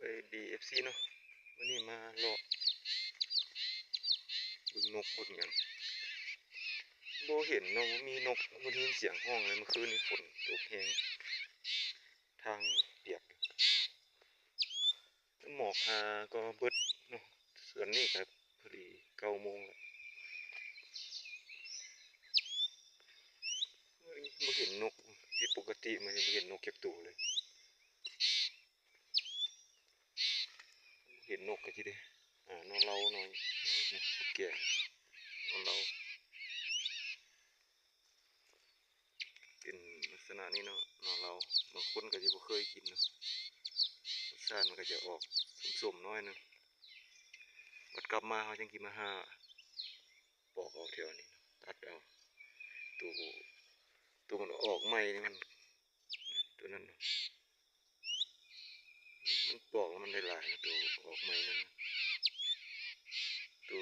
ສະບາຍດີ ເອັຟຊີ ເນາະ, ມື້ນີ້ມາເລາະເບິ່ງນົກເບິ່ງຫຍັງ ບໍ່ເຫັນເນາະ, ບໍ່ມີນົກ, ບໍ່ໄດ້ຍິນສຽງຮ້ອງເລີຍ. ມື້ຄືນນີ້ຝົນຕົກແຮງ ທາງປຽກ, ໝອກຫາກໍເບິດເນາະ. ສ່ວນນີ້ກໍພໍດີເກົ້າໂມງແລ້ວ, ບໍ່ເຫັນນົກ, ຜິດປົກກະຕິ, ມື້ນີ້ບໍ່ເຫັນນົກຈັກໂຕເລີຍ. ເຫັນນົກກໍຊິໄດ້ຫາໜໍ່ເລົາໜ່ອຍ, ແກງໜໍ່ເລົາ ເປັນລັກສະນະນີ້ເນາະ, ໜໍ່ເລົາ. ບາງຄົນກໍຊິບໍ່ເຄີຍກິນເນາະ, ລົດຊາດມັນກໍຈະອອກສົ້ມໆໜ້ອຍໜຶ່ງ. ບັດກັບມາເຮົາຈັ່ງຊິມາຫາປອກເອົາແຖວນີ້, ຕັດເອົາ. ໂຕ ໂຕມັນອອກໃໝ່ນີ້ມັນ ໂຕນັ້ນນະ ມັນປອກແລ້ວມັນໄດ້ຫຼາຍນະ, ໂຕອອກໃໝ່ນັ້ນນະ. ໂຕ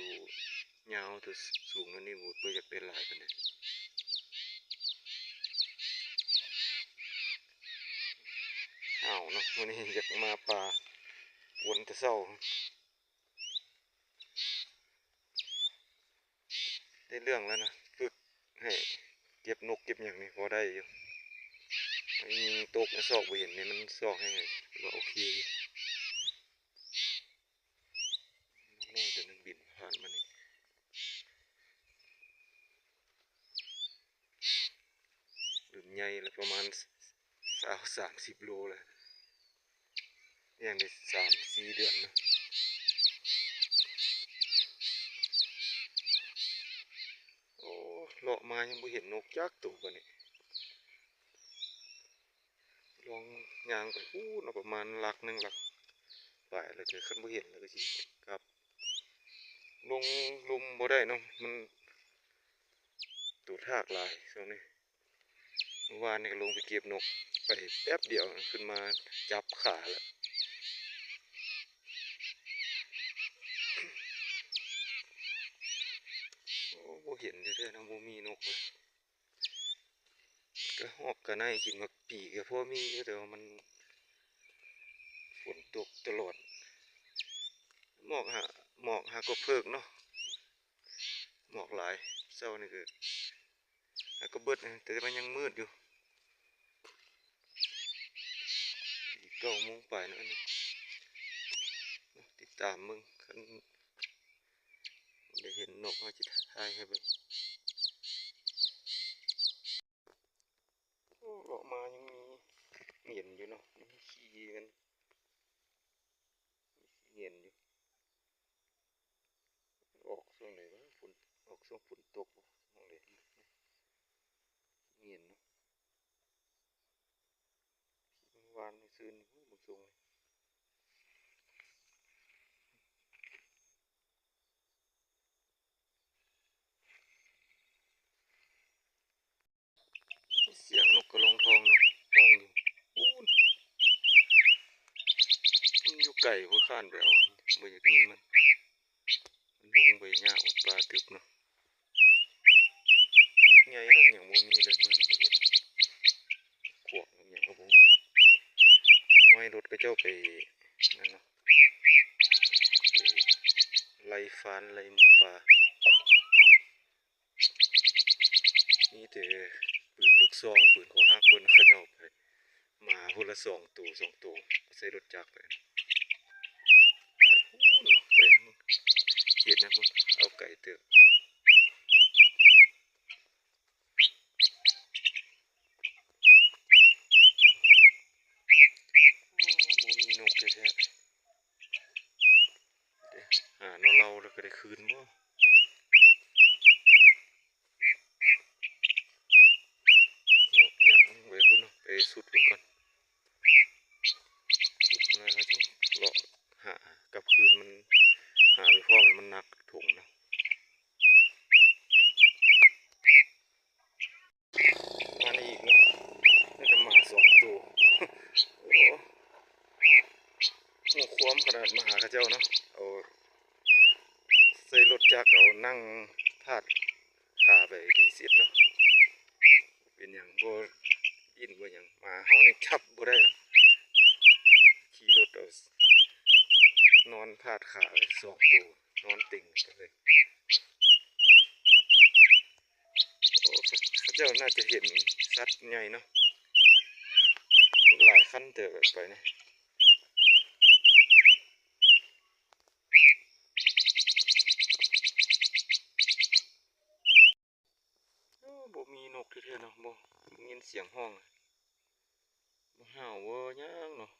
ຍາວ ໂຕສ- ສູງອັນນີ້ບໍ່ ບໍ່ຢາກໄດ້ຫຼາຍປານໃດ. ອ້າວເນາະ, ມື້ນີ້ຢາກມາປ່າ, ວົນແຕ່ເຊົ້າ. ໄດ້ເລື່ອງແລ້ວນະ, ຝຶກໃຫ້ເກັບນົກເກັບຫຍັງນີ້ພໍໄດ້ຢູ່. ຍິງຕົກໃນຊອກບໍ່ເຫັນນີ້ ມັນຊອກໃຫ້ ຖືວ່າໂອເຄຢູ່. ນົກນ້ອຍຕົວໜຶ່ງບິນຜ່ານມານີ້. ເລີ່ມໃຫຍ່ແລ້ວ, ປະມານຊາວ ສາມສິບໂລແລ້ວ, ຍັງໄດ້ສາມສີ່ເດືອນນະ. ໂອ້ ເລາະມາຍັງບໍ່ເຫັນນົກຈັກໂຕປານນີ້. ລອງຍ່າງໄປພຸ້ນເນາະ, ປະມານຫຼັກໜຶ່ງ ຫຼັກປາຍແລ້ວ, ກໍຄັນບໍ່ເຫັນແລ້ວກໍຊິກັບ. ລົງລຸ່ມບໍ່ໄດ້ເນາະ, ມັນໂຕທາກຫຼາຍຊ່ວງນີ້. ເມື່ອວານນີ້ກໍລົງໄປເກັບນົກ ໄປແປັບດຽວ ຂຶ້ນມາຈັບຂາແລ້ວ. ໂອ້ ບໍ່ເຫັນແທ້ໆເນາະ, ບໍ່ມີນົກເລີຍ. ກະຮອກກະໄນກິນໝາກປີກະພໍມີຢູ່, ແຕ່ວ່າມັນຝົນຕົກຕະຫຼອດ. ໝອກຫາ ໝອກຫາກໍເພິກເນາະ, ໝອກຫຼາຍ. ເຊົ້ານີ້ກະຫາກໍເບິດນະ, ແຕ່ວ່າຍັງມືດຢູ່. ອີກເກົ້າໂມງປາຍແລ້ວນີ້, ຕິດຕາມເບິ່ງ, ຄັນໄດ້ເຫັນນົກ ເຮົາຈະຖ່າຍໃຫ້ເບິ່ງ. ໂອ້ ເລາະມາຍັງມີເຫັນຢູ່ເນາະ, ຍັງມີຂີ້ມັນ ມີຂີ້ເຫັນຢູ່. ອອກຊ່ວງໃດວະ? ຝົນ ອອກຊ່ວງຝົນຕົກບໍ່? ຊ່ວງໃດ? ເຫັນເນາະ, ວານມື້ຊືນນີ້ ໂອ້ ເບິ່ງຊົງ. ສຽງນົກກະລອງທອງເນາະ, ຮ້ອງຢູ່ພຸ້ນ. ມັນຢູ່ໄກພຸ້ນ, ຄ້ານໄປເອົາ, ບໍ່ຢາກຍິງມັນ. ມັນລົງໄປຍາກ ປ່າຕຶບເນາະ. ນົກໃຫຍ່ນົກຫຍັງບໍ່ມີເລີຍ, ມື້ນີ້ບໍ່ເຫັນ. ຂວາກນົກຫຍັງກໍບໍ່ມີ. ຫ້ອຍລົດເຂົາເຈົ້າໄປນັ້ນເນາະ, ໄປໄລ່ຟານໄລ່ໝູປ່າ. ມີແຕ່ປືນລູກຊອງ ປືນຄໍຫັກເພິ່ນ ເຂົາເຈົ້າໄປ ໝາພຸ້ນລະສອງໂຕ ສອງໂຕ ໃສ່ລົດຈັກໄປ. ໄປທາງເຂດນັ້ນພຸ້ນ, ເອົາໄກເຕີບ. ໂອ້ ບໍ່ມີນົກແທ້ໆ. ເດ ຫາໜໍ່ເລົາແລ້ວກໍໄດ້ຄືນບໍ່? ເນາະ ຍ່າງໄປພຸ້ນເນາະ, ໄປສຸດພຸ້ນກ່ອນ. ສຸດພຸ້ນແລ້ວເຮົາຈຶ່ງເລາະຫາກັບຄືນ, ມັນຫາໄປພ້ອມແລ້ວມັນໜັກຖົງເນາະ. ມານີ້ອີກເນາະ, ນີ້ກໍໝາສອງໂຕ. ໂອ້ ຮູ້ຄວາມຂະໜາດມາຫາເຂົາເຈົ້າເນາະ, ເອົາໃສ່ລົດຈັກ ເອົານັ່ງພາດຂາໄປດີເສັດເນາະ. ເປັນຫຍັງ ບໍ່ດີ້ນບໍ່ຫຍັງ, ໝາເຮົານີ້ຈັບບໍ່ໄດ້ເນາະ. ຂີ່ລົດເອົາ ພາດຂາໄປສອງໂຕ ນອນເຕັງກັນເລີຍ. ໂອ້ ເຂົາເຈົ້າໜ້າຈະເຫັນສັດໃຫຍ່ເນາະ ຫຼາຍຄັນເຕີບໄປນີ້. ໂອ້ ບໍ່ມີນົກແທ້ໆເນາະ ບໍ່ ບໍ່ຍິນສຽງຮ້ອງ ບໍ່ຮ້າວບໍ່ຫຍັງເນາະ.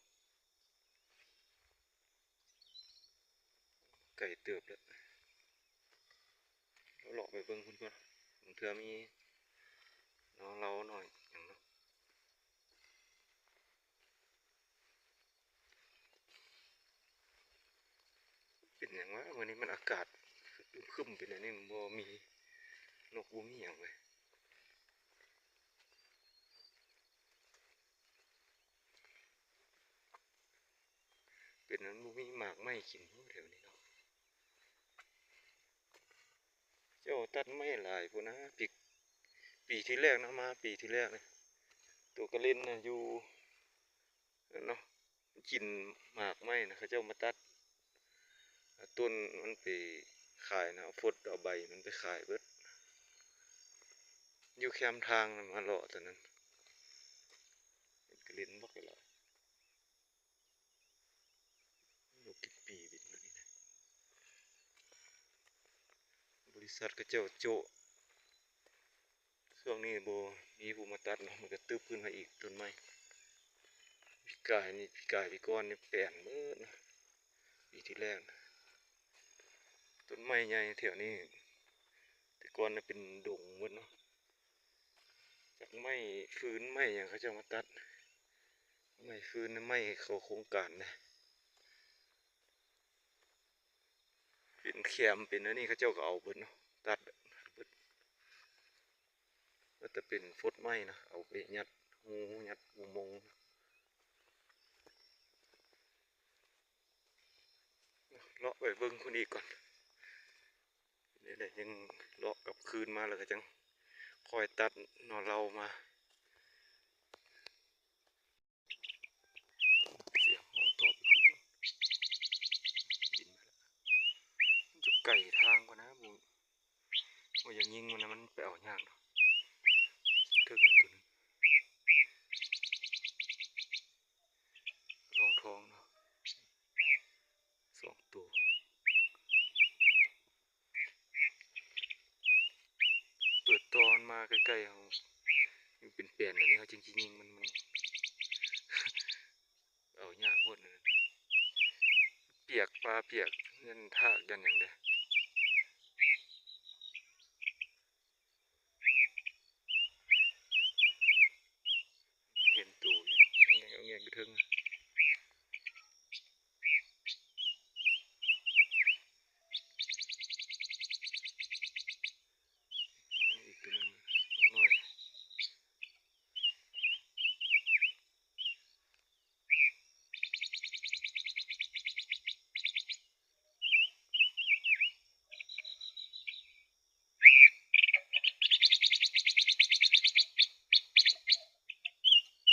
ໄກເຕີບແລ້ວ ເລາະໄປເບິ່ງພຸ້ນກ່ອນ ບາງເທື່ອມີເນາະ ເລົານ້ອຍຫຍັງເນາະ. ເປັນຫຍັງວະ ມື້ນີ້ມັນອາກາດຄຶ້ມໆ ເປັນແນວນີ້ ບໍ່ມີນົກ ບໍ່ມີຫຍັງເລີຍ. ເປັນຫຍັງບໍ່ມີໝາກໄມ້ກິນແຖວນີ້ເນາະ. ເຈົ້າຕັດໄມ້ຫຼາຍພຸ້ນນະ ປີ ປີທີ່ແລກນະ ມາປີທີ່ແລກນີ້ ໂຕກະເລັນນະ ຢູ່ນັ້ນເນາະ ກິນໝາກໄມ້ນະ ເຂົາເຈົ້າມາຕັດຕົ້ນມັນໄປຂາຍນະ ເອົາຟົດເອົາໃບມັນໄປຂາຍເບິດ ຢູ່ແຄມທາງນະ ມາເລາະຕອນນັ້ນ ເຫັນກະເລັນບັກຫຼາຍ. ບໍ່ກິນປີເປັນແບບນີ້ນະ ບໍລິສັດເຂົາເຈົ້າໂຈະ ຊ່ວງນີ້ບໍ່ມີຜູ້ມາຕັດເນາະ ມັນກະຕຶບຂຶ້ນມາອີກຕົ້ນໄມ້. ປີກາຍນີ້ ປີກາຍ ປີກ່ອນນີ້ແປນເບິດນະ ປີທີ່ແລກນະ ຕົ້ນໄມ້ໃຫຍ່ແຖວນີ້ ແຕ່ກ່ອນນະເປັນດົງເບິດເນາະ. ຈັກໄມ້ຟືນໄມ້ຫຍັງເຂົາເຈົ້າມາຕັດ ໄມ້ຟືນໄມ້ເຂົ້າໂຄງການນະ ເປັນແຄມເປັນອັນນີ້ເຂົາເຈົ້າກະເອົາເບິດເນາະ ຕັດເບິດ ວ່າແຕ່ເປັນຟົດໄມ້ນະ ເອົາໄປຍັດຮູຍັດອຸມົງ. ເລາະໄປເບິ່ງພຸ້ນອີກກ່ອນ ນີ້ແຫຼະ ຍັງເລາະກັບຄືນມາ ແລ້ວກະຈັ່ງຄ່ອຍຕັດໜໍ່ເລົາມາ. ສຽງຮ້ອງຕອບຢູ່ ບິນມາແລ້ວ ມັນຢູ່ໄກທາງພຸ້ນນະ ບໍ່ ບໍ່ຢາກຍິງມັນນະ ມັນໄປເອົາຍາກເນາະ ເທິງນັ້ນໂຕໜຶ່ງ ລອງທອງເນາະ ສອງໂຕ. ເປີດຕໍ່ມັນມາໃກ້ໆ ເຮົາ ມັນເປັນແປນແບບນີ້ ເຮົາຈຶ່ງຊິຍິງມັນ ມັນເອົາຍາກໂພດ ປຽກ ປາປຽກ ຢ້ານທາກຢ້ານຫຍັງເດ້. ເຫັນໂຕຢູ່ເນາະ ແງກແງກຢູ່ເທິງ ອີກໂຕໜຶ່ງ ນົກນ້ອຍ.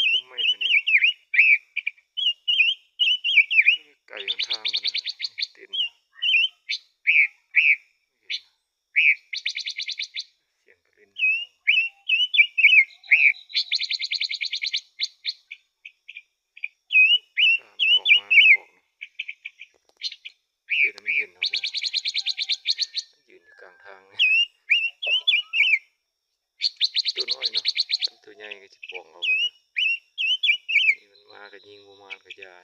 ພຸ່ມໄມ້ໂຕນີ້ເນາະ ໄກຫົນທາງພຸ້ນນະ ເຕັ້ນຢູ່ ສຽງກະເລັນຮ້ອງ ຖ້າມັນອອກມາ ມັນບໍ່ອອກເນາະ ເປັນໃຫ້ມັນເຫັນເຮົາບໍ່ ມັນຢືນຢູ່ກາງທາງ ໂຕນ້ອຍເນາະ ຄັນໂຕໃຫຍ່ກະຊິປອງເອົາມັນຢູ່ ນີ້ມັນມາກະຍິງ ບໍ່ມາກະຢ່າ.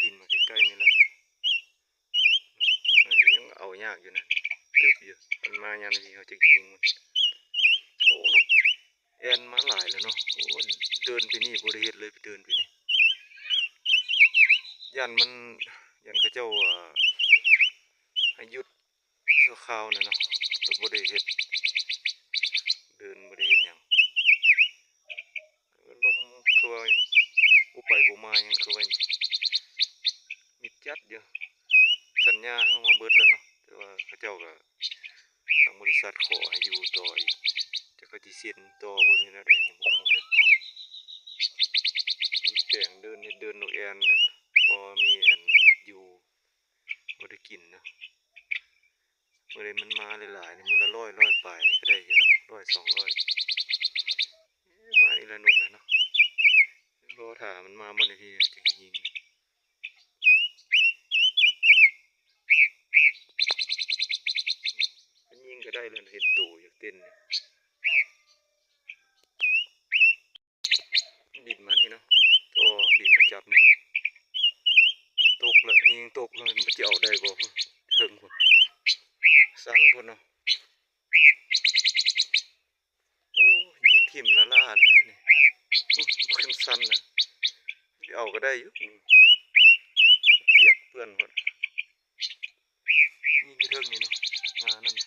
ບິນມາໃກ້ໆນີ້ແຫຼະ ມັນຍັງເອົາຍາກຢູ່ນະ ຕຶບຢູ່ ມັນມາຍາມນີ້ເຮົາຈະຍິງມັນ. ໂອ້ ນົກແອ່ນມາຫຼາຍແລ້ວເນາະ ໂອ້ ເດີ່ນໄປນີ້ບໍ່ໄດ້ເຮັດເລີຍ ໄປເດີ່ນໄປນີ້ ຢ້ານມັນ ຢ້ານເຂົາເຈົ້າ ເອີ ໃຫ້ຢຸດ ຊົ່ວຄາວນີ້ເນາະ ແລ້ວບໍ່ໄດ້ເຮັດ ເດີ່ນບໍ່ໄດ້ເຮັດຫຍັງ ລົມຄືວ່າບໍ່ໄປບໍ່ມາຫຍັງ ຄືວ່າມິດຈັດຢູ່ ສັນຍາເຮົາມາເບິດແລ້ວເນາະ ແຕ່ວ່າເຂົາເຈົ້າກະ ທາງບໍລິສັດຂໍໃຫ້ຢູ່ຕໍ່ອີກ ຈັກເຂົາຊິເຊັນຕໍ່ບໍ່ ຫຼືແນວໃດ ຍັງບໍ່ຮູ້ເທື່ອ ມີແປງ ນນົກແອ່ນພໍມີອັນຢູ່ ບໍ່ໄດ້ກິນເນາະ. ມື້ໃດມັນມາຫຼາຍໆນີ້ ມື້ລະຮ້ອຍ ຮ້ອຍປາຍນີ້ກໍໄດ້ຢູ່ເນາະ ຮ້ອຍ ສອງຮ້ອຍ. ເອີ ມານີ້ລະນົກນະເນາະ. ລໍຖ້າມັນມາບ່ອນນີ້ທີຈຶ່ງຊິຍິງ. ມັນຍິງກໍໄດ້ແລ້ວ ເຫັນໂຕຢູ່ເຕັ້ນນີ້. ບິນມານີ້ເນາະ ກໍບິນມາຈັບນີ້. ຕົກລະ ຍິງຕົກລະ ມັນຈະເອົາໄດ້ບໍ່? ເທິງພຸ້ນ ຊັນພຸ້ນເນາະ. ໂອ້ ຍິງຖິ້ມລ້າໆເດ້ນີ້. ໂອ້ ບໍ່ຂຶ້ນຊັ້ນນະ ຊິເອົາກໍໄດ້ຢູ່. ປຽກເປື້ອນພຸ້ນ. ຍິງຢູ່ເທິງນີ້ເນາະ ງານັ້ນນະ.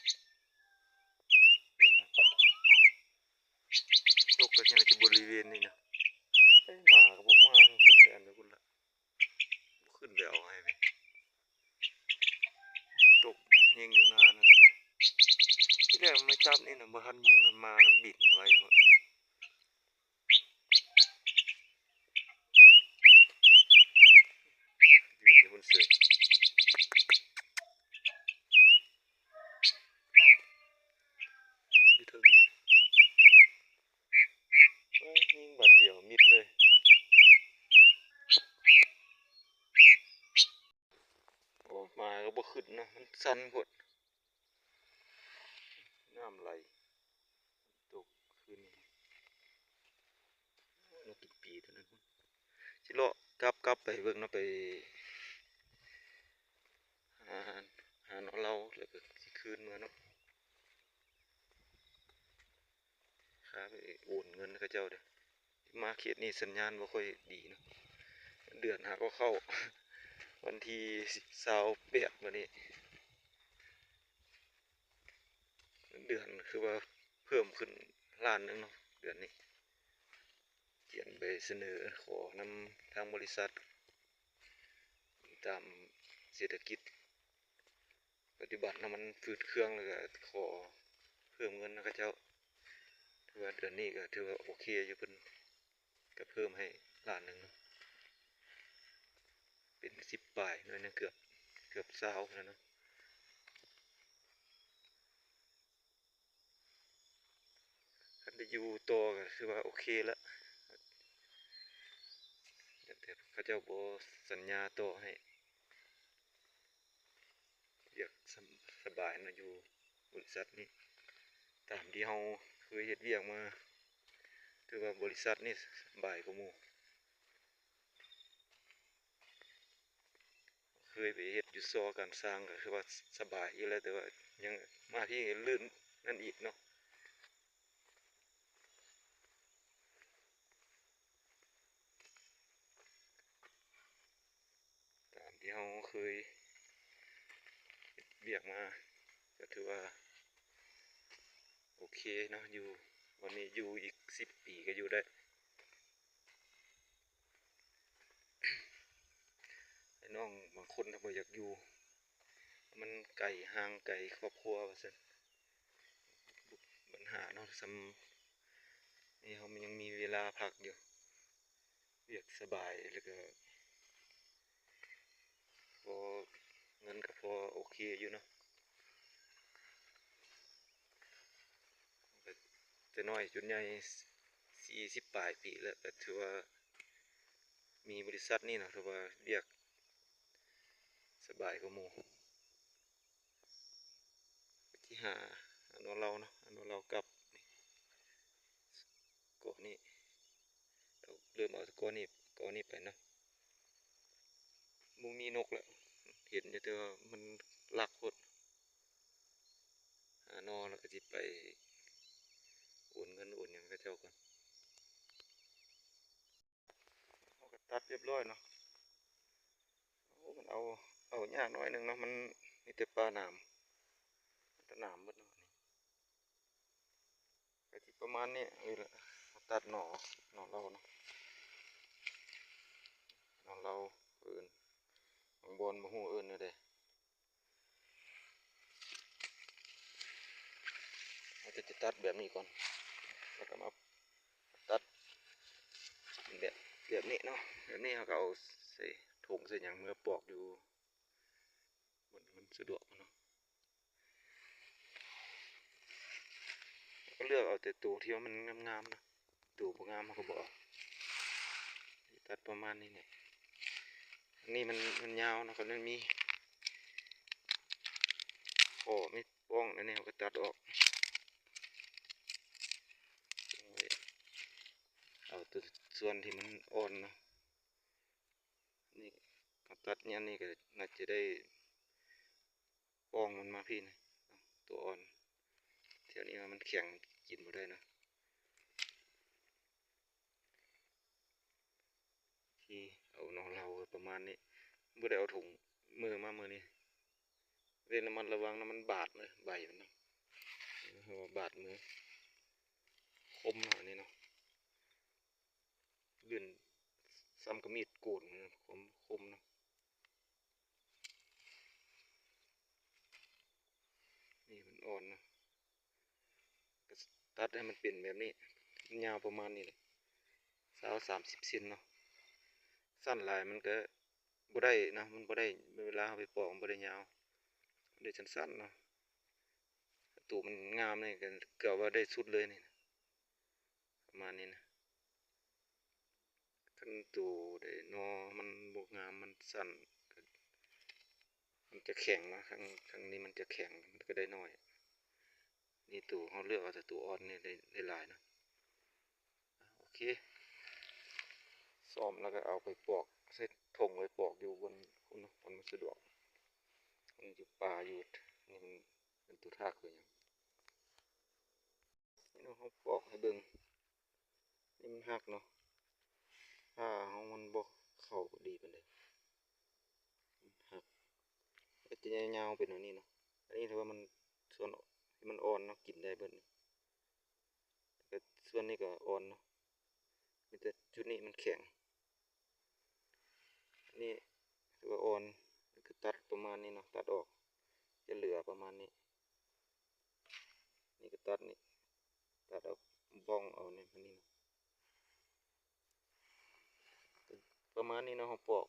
ຕົກກໍຍັງຈະບໍລິເວນນີ້ນະ. ເອີ ໝາກໍບໍ່ມາ ພຸ້ນແລ່ນໄປພຸ້ນລະ. ບໍ່ຂຶ້ນໄປເອົາໃຫ້ເວີຍ. ຕົກຍິງຢູ່ງານັ້ນ. ທີແລກມາຈັບນີ້ນະ ບໍ່ທັນຍິງ ມັນມາແລ້ວບິນໄວໂພດ. ຢືນຢູ່ພຸ້ນເສີຍ. ຢູ່ເທິງນີ້. ເອີຍ ຍິງບາດດຽວມິດເລີຍ. ໂອ້ ໝາກໍບໍ່ຂຶ້ນນະ ມັນຊັນໂພດ. ນ້ຳໄຫຼ ຕົກຄືນນີ້ ມາກິນປີເທົ່ານັ້ນ. ຊິເລາະກັບ ກັບໄປເບິ່ງເນາະ ໄປຫາ ຫາເນາະ ເລົ່າ ແລ້ວກໍຊິຄືນເມືອເນາະ. ຂ້າໄປໂອນເງິນໃຫ້ເຂົາເຈົ້າເດີ້. ມາເຂດນີ້ສັນຍານບໍ່ຄ່ອຍດີເນາະ. ເດືອນຫາກໍເຂົ້າ ວັນທີຊາວແປດມື້ນີ້ ເດືອນຄືວ່າເພີ່ມຂຶ້ນລ້ານໜຶ່ງເນາະ ເດືອນນີ້. ຂຽນໃບສະເໜີຂໍນຳທາງບໍລິສັດ ຕາມເສດຖະກິດ ປັດຈຸບັນນະ ມັນຟື້ນເຄື່ອງ ແລ້ວກໍຂໍເພີ່ມເງິນນຳເຂົາເຈົ້າ. ຖືວ່າເດືອນນີ້ກໍຖືວ່າໂອເຄຢູ່ ເພິ່ນກໍເພີ່ມໃຫ້ລ້ານໜຶ່ງເນາະ ເປັນສິບປາຍ ໜ້ອຍໜຶ່ງເກືອບ ເກືອບຊາວແລ້ວເນາະ. ຄັນໄດ້ຢູ່ຕໍ່ກໍຖືວ່າໂອເຄລະ ແຕ່ເຂົາເຈົ້າບໍ່ສັນຍາຕໍ່ໃຫ້. ວຽກສະ ສະບາຍເນາະ ຢູ່ບໍລິສັດນີ້ ຕາມທີ່ເຮົາເຄີຍເຮັດວຽກມາ ຖືວ່າບໍລິສັດນີ້ສະບາຍກວ່າໝູ່. ເຄີຍໄປເຮັດຢູ່ຊໍການຊ່າງ ກໍຄືວ່າສະບາຍຢູ່ແລ້ວ ແຕ່ວ່າຍັງມາພີ້ລື່ນນັ້ນອີກເນາະ. ຕາມທີ່ເຮົາເຄີຍເຮັດວຽກມາ ກໍຖືວ່າໂອເຄເນາະ ຢູ່ ວັນນີ້ຢູ່ອີກສິບປີກໍຢູ່ໄດ້. ໄອ້ນ້ອງບາງຄົນກໍບໍ່ຢາກຢູ່ ມັນໄກ ຫ່າງໄກຄອບຄົວວ່າຊັ້ນ. ບັນຫາເນາະ ສ່ຳນີ້ເຮົາຍັງມີເວລາພັກຢູ່ ວຽກສະບາຍ ແລ້ວກໍພໍ ເງິນກໍພໍໂອເຄຢູ່ເນາະ. ແຕ່ນ້ອຍຈົນໃຫຍ່ ສີ່ສິບປາຍປີແລ້ວ ກໍຖືວ່າມີບໍລິສັດນີ້ເນາະ ຖືວ່າວຽກສະບາຍກວ່າໝູ່. ໄປທີ່ຫາອັນວ່າເລົ່າເນາະ ອັນວ່າເລົ່າກັບເກາະນີ້ ເລີ່ມເອົາເກາະນີ້ ເກາະນີ້ໄປເນາະ. ບໍ່ມີນົກແລ້ວ ເຫັນຢູ່ ແຕ່ວ່າມັນລັກໂພດ. ຫາໜໍ່ແລ້ວກໍຊິໄປໂອນເງິນໂອນຫຍັງເຂົາເຈົ້າກ່ອນ. ເຮົາກໍຕັດຮຽບຮ້ອຍເນາະ. ໂອ້ ມັນເອົາ ເອົາຍາກໜ້ອຍໜຶ່ງເນາະ ມັນມີແຕ່ປ່າໜາມ ມັນຕະໜາມໝົດເນາະ. ກໍຊິປະມານນີ້ ເອີ ຕັດໜໍ່ ໜໍ່ເລົ່າເນາະ ໜໍ່ເລົ່າ ເອີ້ນ ບາງບ່ອນບໍ່ຮູ້ເອີ້ນແນວໃດ. ເຮົາຈະ ຈະຕັດແບບນີ້ກ່ອນ ແລ້ວກໍມາຕັດເປັນແບບ ບບນີ້ເນາະ ແບບນີ້ເຮົາກໍເອົາໃສ່ຖົງໃສ່ຫຍັງເມືອປອກຢູ່ບ່ອນມັນສະດວກເນາະ. ກໍເລືອກເອົາແຕ່ໂຕທີ່ວ່າມັນງາມໆເນາະ ໂຕບໍ່ງາມເຮົາກໍບໍ່ເອົາ ຕັດປະມານນີ້ແຫຼະ. ອັນນີ້ມັນ ມັນຍາວເນາະ ຄັນມັນມີຂໍ້ມີປ້ອງອັນນີ້ເຮົາກໍຕັດອອກ ເອົາແຕ່ສ່ວນທີ່ມັນອ່ອນເນາະ. ນີ້ເຮົາຕັດຍາມນີ້ກໍໜ້າຈະໄດ້ປ້ອງມັນມາພີ້ນະ ຕົວອ່ອນ ແຖວນີ້ມັນແຂງ ກິນບໍ່ໄດ້ເນາະ. ທີ່ເອົາເນາະ ເລົາປະມານນີ້ ບໍ່ໄດ້ເອົາຖົງມືມາມື້ນີ້ ເລີຍລະມັດລະວັງນຳ ມັນບາດເລີຍ ໃບມັນເນາະ ເພາະວ່າບາດມື ຄົມເນາະ ອັນນີ້ເນາະ ລື່ນສ່ຳກັບມີດໂກນ ຄວາມຄົມເນາະ. ນີ້ມັນອ່ອນເນາະ ກໍຕັດໃຫ້ມັນເປັນແບບນີ້ ມັນຍາວປະມານນີ້ແຫຼະ ຊາວ ສາມສິບເຊັນເນາະ. ສັ້ນຫຼາຍມັນກໍບໍ່ໄດ້ເນາະ ມັນບໍ່ໄດ້ ເວລາເຮົາໄປປອກມັນບໍ່ໄດ້ຍາວ ໄດ້ສັ້ນໆເນາະ. ໂຕມັນງາມນີ້ກໍເກືອບວ່າໄດ້ສຸດເລີຍນີ້ນະ ປະມານນີ້ນະ. ຄັນໂຕໃດໜໍ່ມັນບໍ່ງາມ ມັນສັ້ນ ມັນຈະແຂງເນາະ ທາງ ທາງນີ້ມັນຈະແຂງ ມັນກໍໄດ້ໜ້ອຍ. ນີ້ໂຕເຮົາເລືອກເອົາແຕ່ໂຕອ່ອນນີ້ໄດ້ ໄດ້ຫຼາຍເນາະ. ໂອເຄ ຊ້ອມແລ້ວກໍເອົາໄປປອກ ໃສ່ຖົງໄວ້ປອກຢູ່ບ່ອນພຸ້ນເນາະ ບ່ອນມັນສະດວກ ມັນຢູ່ປ່າຢູ່ ນີ້ມັນເປັນຕົວທາກຕົວຫຍັງ. ນີ້ເນາະ ເຮົາປອກໃຫ້ເບິ່ງ ນີ້ມັນຫັກເນາະ ຜ່າເຮົາມັນບໍ່ເຂົ້າດີປານໃດ ມັນຫັກ ກໍຈະຍາວໆເປັນແນວນີ້ເນາະ. ອັນນີ້ຖືວ່າມັນ ສ່ວນທີ່ມັນອ່ອນເນາະ ກິນໄດ້ເບິດນີ້ ແລ້ວກໍສ່ວນນີ້ກໍອ່ອນເນາະ ມີແຕ່ຈຸດນີ້ມັນແຂງ. ອັນນີ້ຖືວ່າອ່ອນ ກໍຕັດປະມານນີ້ເນາະ ຕັດອອກ ຈະເຫຼືອປະມານນີ້. ນີ້ກໍຕັດນີ້ ຕັດເອົາ ບ້ອງເອົານີ້ ອັນນີ້ເນາະ ປະມານນີ້ເນາະ. ເຮົາປອກ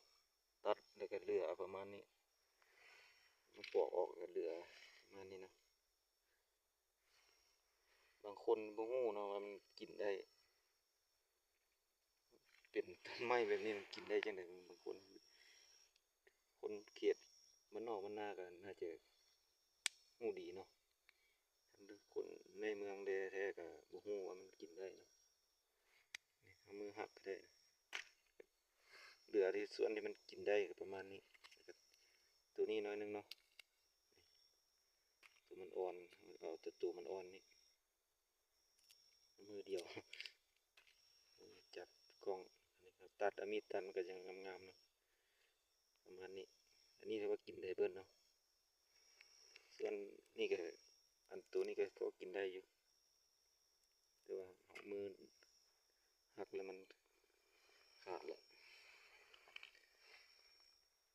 ຕັດ ແລ້ວກໍເຫຼືອເອົາປະມານນີ້ ເຮົາປອກອອກ ກໍເຫຼືອປະມານນີ້ເນາະ. ບາງຄົນບໍ່ຮູ້ເນາະວ່າມັນກິນໄດ້ ເປັນຕົ້ນໄມ້ແບບນີ້ມັນກິນໄດ້ຈັ່ງໃດ. ບາງຄົນ ຄົນເຂດບ້ານນອກບ້ານນາກໍໜ້າຈະຮູ້ດີເນາະ ຄັນຄົນໃນເມືອງແທ້ໆກໍບໍ່ຮູ້ວ່າມັນກິນໄດ້ເນາະ. ນີ້ເອົາມືຫັກກໍໄດ້ ເຫຼືອທີ່ສ່ວນທີ່ມັນກິນໄດ້ກໍປະມານນີ້. ແລ້ວກໍໂຕນີ້ໜ້ອຍໜຶ່ງເນາະ ໂຕມັນອ່ອນ ເອົາແຕ່ໂຕມັນອ່ອນນີ້ ມືດຽວ ຈັບກ້ອງ ອັນນີ້ກໍຕັດ ເອົາມີດຕັດມັນກໍຍັງງາມໆເນາະ ປະມານນີ້. ອັນນີ້ຖືວ່າກິນໄດ້ເບິດເນາະ. ສ່ວນນີ້ກໍ ອັນໂຕນີ້ກໍພໍກິນໄດ້ຢູ່ ແຕ່ວ່າເອົາມືຫັກແລ້ວມັນຂາດແຫຼະ.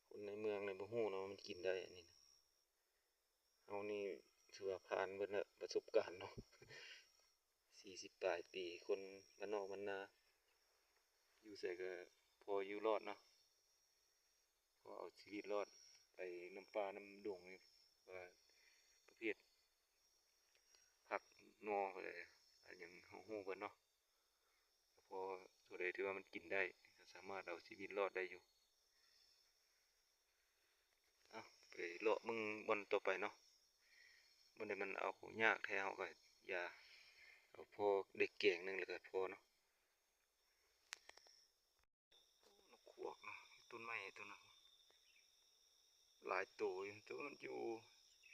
ຄົນໃນເມືອງນີ້ບໍ່ຮູ້ເນາະວ່າມັນກິນໄດ້ ອັນນີ້ນະ. ເຮົານີ້ຖືວ່າຜ່ານເບິດແລ້ວ ປະສົບການເນາະ ສີ່ສິບປາຍປີ ຄົນບ້ານນອກບ້ານນາ ຢູ່ໃສກໍພໍຢູ່ລອດເນາະ ພໍເອົາຊີວິດລອດ ໄປນຳປ່ານຳດົງນີ້ ວ່າປະເພດຜັກໜໍ່ ອະຫຍັງເຮົາຮູ້ເບິດເນາະ. ພໍຕົວໃດທີ່ວ່າມັນກິນໄດ້ ກໍສາມາດເອົາຊີວິດລອດໄດ້ຢູ່. ເອົາ ໄປເລາະເບິ່ງບ່ອນຕໍ່ໄປເນາະ ບ່ອນໃດມັນເອົາຍາກແທ້ເຮົາກໍຢ່າ ເອົາພໍໄດ້ແກງໜຶ່ງແລ້ວກໍພໍເນາະ. ນົກຂວາກເນາະ ຕົ້ນໄມ້ຕົ້ນນັ້ນ ຫຼາຍໂຕຢູ່ ແຕ່ວ່າມັນຢູ່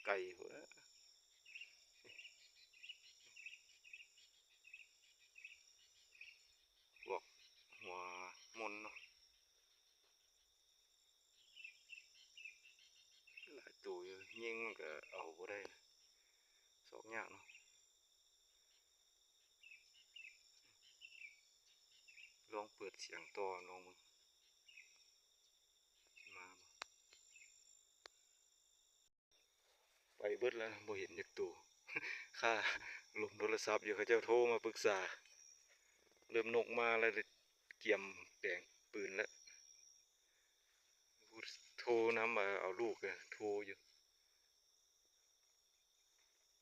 ໄກພຸ້ນແຫຼະ. ພວກຫົວມົນເນາະ ຫຼາຍໂຕຢູ່ ຍິງມັນກໍເອົາບໍ່ໄດ້ນະ ຊອກຍາກເນາະ. ລອງເປີດສຽງຕໍ່ ລອງເບິ່ງ ມາບໍ່? ໄປເບິດແລ້ວ ບໍ່ເຫັນຈັກໂຕ ຄາລົມໂທລະສັບຢູ່ ເຂົາເຈົ້າໂທມາປຶກສາ ເລີ່ມນົກມາແລ້ວ ໄດ້ ກຽມແປງປືນແລ້ວ. ໂທນຳວ່າເອົາລູກ ໂທຢູ່.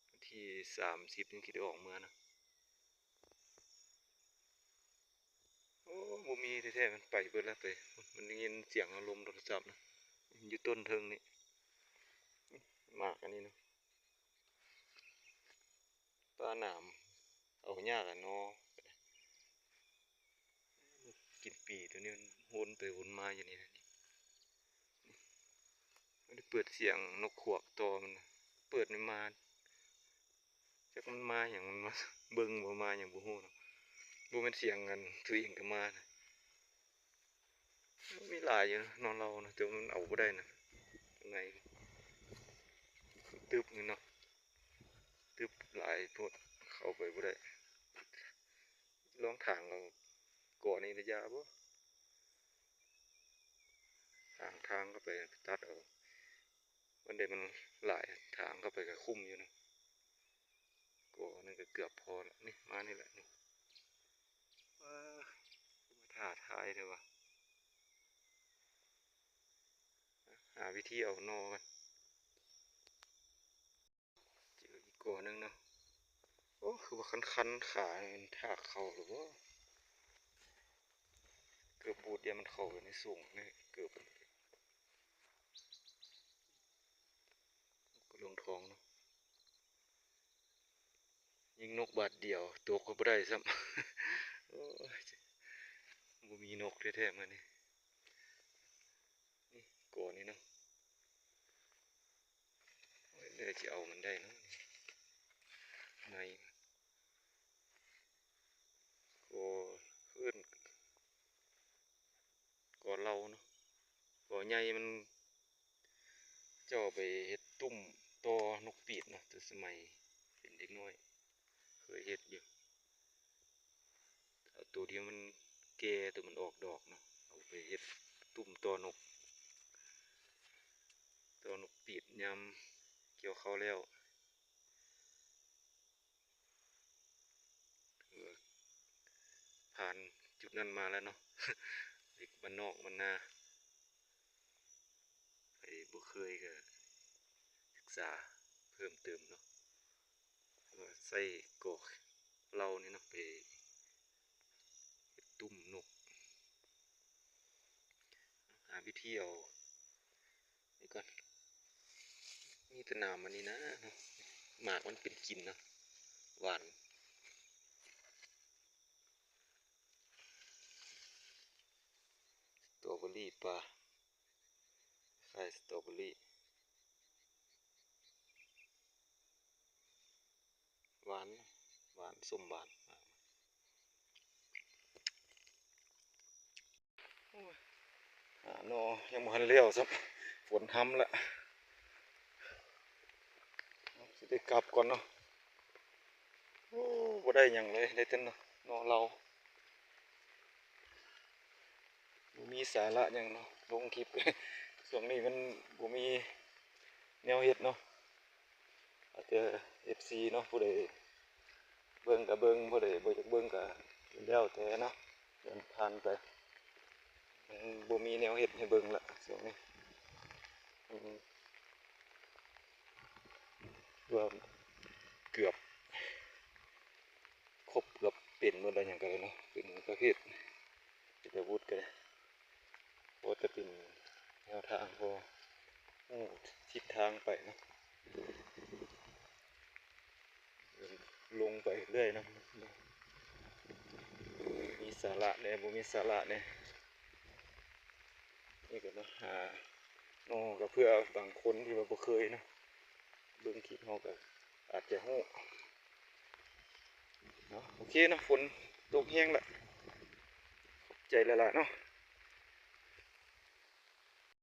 ວັນທີສາມສິບຍັງຊິໄດ້ອອກເມືອນະ. ໂອ້ ບໍ່ມີແທ້ໆ ມັນໄປເບິດແລ້ວ. ໄປ ມັນໄດ້ຍິນສຽງລົມໂທລະສັບນະ ຢູ່ຕົ້ນເທິງນີ້. ໝາກອັນນີ້ນະ ປາໜາມ ເອົາຍາກອະນໍ ກິນປີໂຕນີ້ ມັນວົນໄປວົນມາຢູ່ນີ້ນະ. ມັນໄດ້ເປີດສຽງນົກຂວາກຕໍ່ມັນນະ ເປີດໃນມາ ຈັກມັນມາຫຍັງ ມັນມາເບິ່ງບໍ່ ມາຫຍັງບໍ່ຮູ້ເນາະ. ບໍ່ແມ່ນສຽງອັນໂຕເອງກະມານະ. ມີຫຼາຍຢູ່ເນາະ ນອນເລົານະ ແຕ່ວ່າມັນເອົາບໍ່ໄດ້ນະ. ຂ້າງໃນຕຶບນີ້ເນາະ ຕຶບຫຼາຍໂພດ ເຂົ້າໄປບໍ່ໄດ້. ລອງຖາງເອົາ ກໍນີ້ລະຢ່າບໍ ຖາງທາງເຂົ້າໄປ ຕັດເອົາ. ມັນໄດ້ ມັນຫຼາຍ ຖາງເຂົ້າໄປກະຄຸ້ມຢູ່ນະ. ກໍນັ້ນກະເກືອບພໍລະ. ນີ້ ມານີ້ແຫຼະນີ້. ວ້າ ຄືມາທ້າທາຍແທ້ວະ. ຫາວິທີເອົາໜໍ່ກ່ອນ. ເຈີອີກກໍໜຶ່ງເນາະ. ໂອ້ ຄືວ່າຄັນໆຂາ ມັນຖາກເຂົ້າຫຼືບໍ່? ເກີບບູດ ຢ້ານມັນເຂົ້າໄປໃນສູງໃນເກີບ. ກໍລົງທ້ອງເນາະ. ຍິງນົກບາດດຽວ ຕົກກໍບໍ່ໄດ້ຊ້ຳ. ໂອ້ຍ ບໍ່ມີນົກແທ້ໆມື້ນີ້. ນີ້ ກໍນີ້ເນາະ. ໂອ້ຍ ເລີຍຊິເອົາມັນໄດ້ເນາະ ໃນ ກໍເອີ້ນ ກໍເຫຼົ່າເນາະ. ກໍໃຫຍ່ມັນ ເຈົ້າເອົາໄປເຮັດຕຸ້ມຕໍ່ນົກປີດເນາະ ແຕ່ສະໄໝເປັນເດັກນ້ອຍເຄີຍເຮັດຢູ່. ເອົາໂຕທີ່ມັນແກ່ ໂຕມັນອອກດອກເນາະ ເອົາໄປເຮັດຕຸ້ມຕໍ່ນົກ ຕໍ່ນົກປີດຍາມກ່ຽວເຂົ້າແລ້ວ. ຖືວ່າຜ່ານຈຸດນັ້ນມາແລ້ວເນາະ ເດັກບ້ານນອກບ້ານນາ. ໃຜບໍ່ເຄີຍກະສຶກສາເພີ່ມເຕີມເນາະ ວ່າໃຊ້ກໍເຫຼົ່ານີ້ເນາະ ໄປເຮັດຕຸ້ມນົກ. ຫາວິທີເອົານີ້ກ່ອນ. ມີແຕ່ໜາມອັນນີ້ນະເນາະ ໝາກມັນເປັນກິນເນາະ ຫວານ. ສະຕໍເບີຣີປ່າ ຄ້າຍສະຕໍເບີຣີ ຫວານ ຫວານ ສົ້ມຫວານ. ໂອ້ຍ ຫາໜໍ່ຍັງບໍ່ທັນແລ້ວຊ້ຳ ຝົນຮຳລະ ຊິໄດ້ກັບກ່ອນເນາະ. ໂອ້ ບໍ່ໄດ້ຫຍັງເລີຍ ໄດ້ແຕ່ໜໍ່ເຫຼົ່າ. ບໍ່ມີສາລະຫຍັງເນາະ ລົງຄລິບ ຊ່ວງນີ້ມັນບໍ່ມີແນວເຮັດເນາະ. ອາດຈະ ເອັຟຊີ ເນາະ ຜູ້ໃດເບິ່ງກະເບິ່ງ ຜູ້ໃດບໍ່ຢາກເບິ່ງກະແລ້ວແຕ່ເນາະ ເດີນຜ່ານໄປ. ມັນບໍ່ມີແນວເຮັດໃຫ້ເບິ່ງລະຊ່ວງນີ້ ອືມ ວ່າເກືອບຄົບ ເກືອບເປັນໝົດແລ້ວ ຫຍັງກະໄດ້ເນາະ ເປັນປະເພດເປັນອາວຸດກະໄດ້. ພໍຈະເປັນແນວທາງ ພໍຮູ້ທິດທາງໄປເນາະ ລົງໄປເລື້ອຍເນາະ ມີສາລະແດ່ ບໍ່ມີສາລະແດ່. ນີ້ກະມາຫາໜໍ່ກະເພື່ອບາງຄົນທີ່ວ່າບໍ່ເຄີຍເນາະ ເບິ່ງຄລິບເຮົາກະອາດຈະຮູ້ເນາະ. ໂອເຄເນາະ ຝົນຕົກແຮງລະ ຂອບໃຈຫຼາຍໆເນາະ.